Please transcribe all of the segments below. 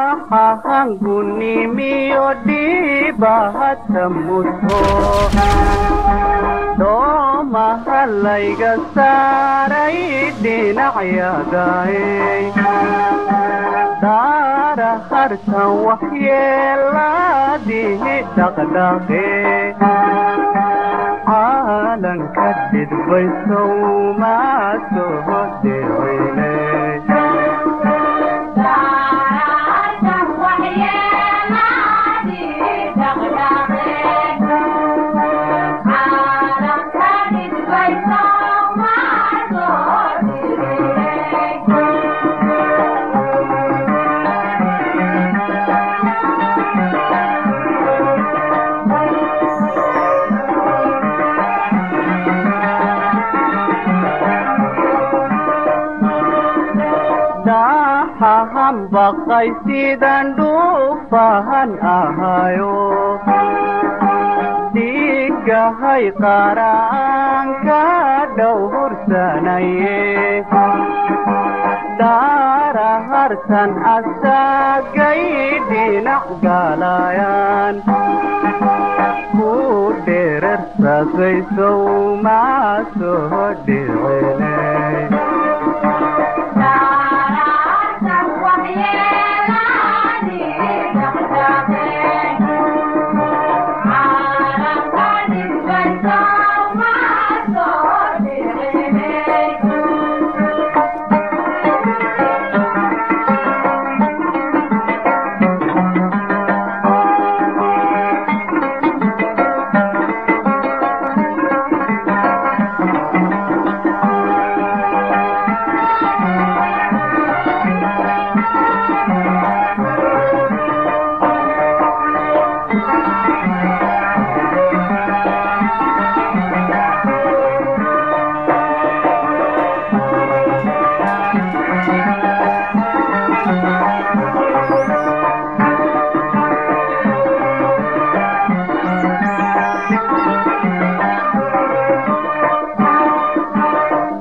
Dahangunimiyo dhibahata muto doomaha layga saaray dhinacyadae daara hartan waxyeelaadihi dhaqdhaqe caalanka dhidbaysow maa soo dhicine. Daxahan baqay sidan dhuufahan ahayo dhigahay qaraanka dhowrsanaye daara hartan asagay dhinac galayaan ku dherersasaysow maa soo dhicine.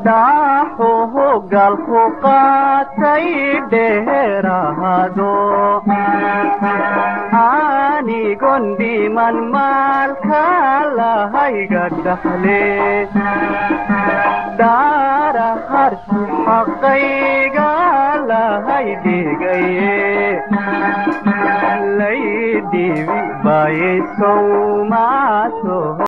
Daxuhu galku qaatay dheeraado anigon dhiman maalka lahayga dhaxle daara harti xaqayga lahay dhigaye lay dhibi baayaysow maa soo.